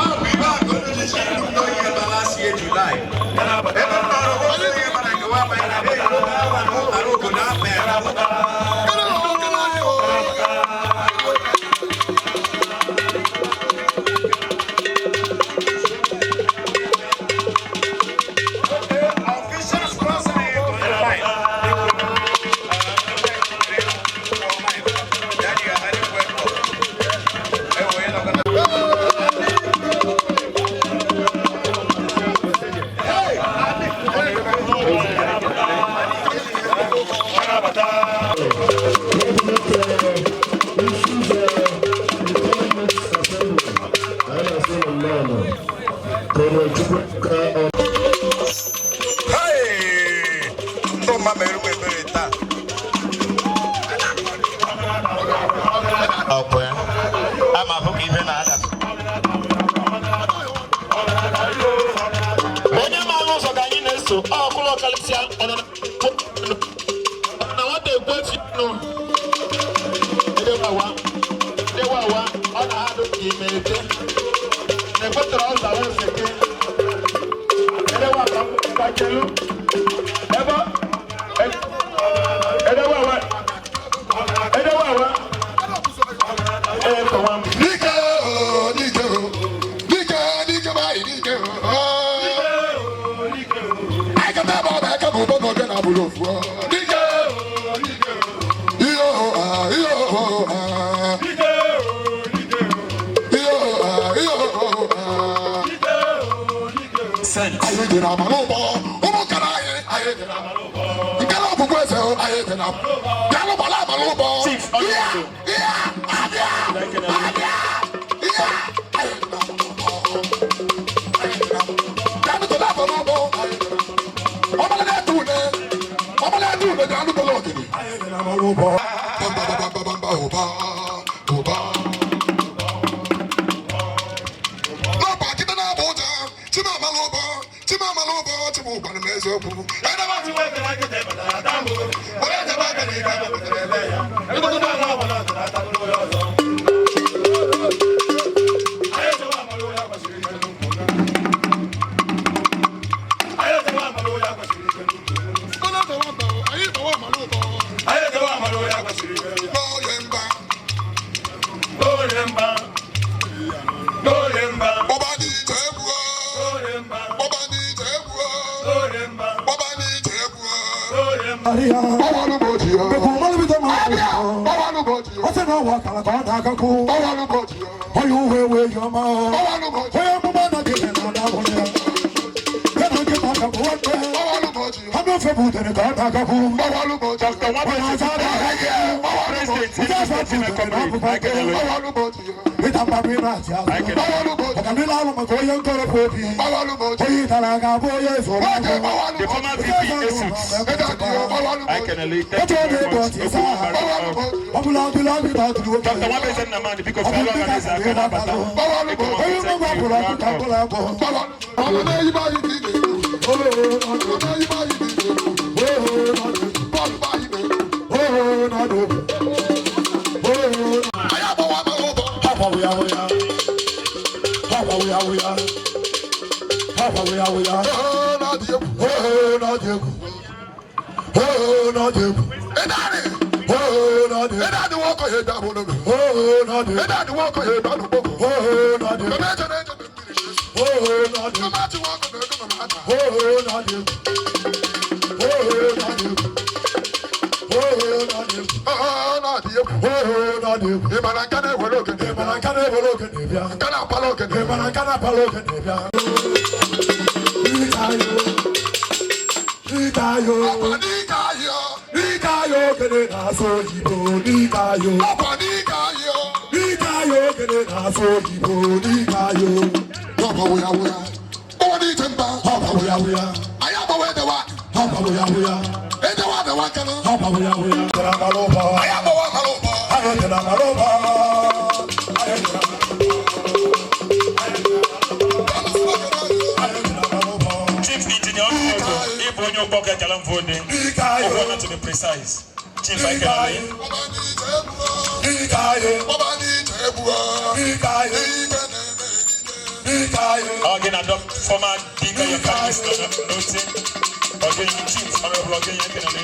Ọ bụ ibe a ka unu ji si ndị ụlọ ihe ba last year July. Ebe m nọrọ nwoke ihe bara nke nwa abanye na be ụtara obodo afọ ya. Official sponsor anyị bụ live. Daddy, you are highly welcome. Ewo, onye nọkọta. Hey! Ndị ọma mere m ebere taa. Ọkwa ya ama afụ ka ife na-ada. Onye maara ụzọ ka anyị na-eso ọkụlụ ọkalịsịa ọ nọ na nwata ekwu efi nụ edewawa edewawa ọ na-adụ ka ime ete na-ekwetara ọza woseke edewa ka mgbachelu ebe edewawa edewawa ee kọwa m. Dike o, dike o, dike, dike bụ anyị, dike o. Anyị kata ebe ọ bụ aka bụ ụbọ na ọbịa na abụrụ ofu o. Dike o, dike o, ihe o, ah, ihe o, ah. Ihe o, ah, ihe o, ah. Anyị dị na amara ụbọ, ụmụ nkara anyị, anyị dị na amara ụbọ. Nkara ọgwụgwọ eze o, anyị dị na bịanụ gbala amara ụbọ. Chief, Ihe, ihe, abịa, abịa, ihe, anyị dị na amara ụbọ. Anyị dị na bịanụ tụrụ amara ụbọ, anyị dị na ọmọlẹ́ náà tún ní ọmọlẹ́ tún ní bịanụ tụrụ ògiri. Anyị dị na amara ụbọ. Bamba bamba bamba ụba ụba. N'ọkwa kịta na-abụ ụja, chimamala ụbọ, chimamala ụbọ, chimụgwanụ m eziokwu. Edebe atụ onye jebe aka na ibe ebe butere ebe ya. Onye jewe mba, anyị jewe amala ụbọ. N'oye mba. Gbọba n'ije egwu o. Gbọba n'ije egwu o. Gbọba n'ije egwu o. Gbọwalụ m oji o. Gbọwalụ m oji o. Ọsị na ọwa akara ka ọ na-agakwu. Gbọwalụ m oji o. Onye uwe wee yi ọma. Gbọwalụ m oji o. Onye amụma anaghị eme na ọ ya. Ya na nkịta ka bụ nwanne. Gbọwalụ m oji o. Anụ ofe bụ udere ka ọ na-agakwu. Gbọwalụ m oji o. Onye aza na-agaghị. Gbọwalụ m oji o. Ndị afọ bụ udere na ọbụba ike. Gbọwalụ m oji o. Ịta mgbabụ ị na-achị azụ. Gbọwalụ m oji o. Maka ndị na-alụ maka onye nkọrọpụ obi. Gbọwalụ m oji o. Onye ịtara ga-abụ onye zụrụ Nwoke azụ. gbọwalụ The m oji former o. VP ESUT. Ede adị o, gbọwalụ m oji o. Ekenele, thank Otu you ọ very na-egbu much. ọchị ịsa aha. Gbọwalụ m oji o. Ọ bụla ọdịla ọdịla ọdịla nwoke. Dr. Nwabeze Nnamani, biko fere ọhaneze aka nabata. Gbọwalụ m oji o. Onye mmegbu apụrụ ọkụ ka mkpụrụ akpụ. Gbọwalụ. Ọmọ na-eyibe anyị ka ị na-ekwu. Ọmọ na-eyibe anyị ka ị na-ekwu. Bọọlụ bụ anyị na-ekwu. Anyị agbawa amala ụbọ. Ee, na-adị egwu. Ịdarị. Ịdarị nwoke ya ebe abụ n'oge. Ịdarị nwoke ya ebe anụ kpoko. Ebe eche na-eche na mmiri. Ebe achị nwoke na ego na ata. Ee, na-adị egwu. Ị mara nke na-ewere oge na-ebịa. Nke na-apala oge na-ebịa. Ọkwa n'ike ahịa. N'ike ahịa ogene na-asụ oyibo n'ike ahịa. Ọkwa n'ike ahịa. N'ike ahịa ogene na-asụ oyibo n'ike ahịa. Ọkwa wụya wụya. Ọkwa n'ije mba. Ọkwa wụya wụya. Anyị agbawa edewa. Ọkwa wụya wụya. Edewa adewa nkele. Ọkwa wụya wụya. Tara mara ụbọ. Anyị agbawa amala ụbọ. Anyị tara mara ụbọ. Anyị tara anyị tara mara ụbọ. Chief Engineer Ogo, ịbụ onye ụgbọ gajara mvode. N'ike ahịa. Ogwuọna to be precise. Chief Ekenele. Ọba n'ije egwu. N'ike ahịa. Ọba n'ije egwu. N'ike ahịa. Ike na-eme ike. Ọ gị na former dike ya kanis nọ n'oche. Ogenyi, Chief Honorable Ogenyi, ekenele.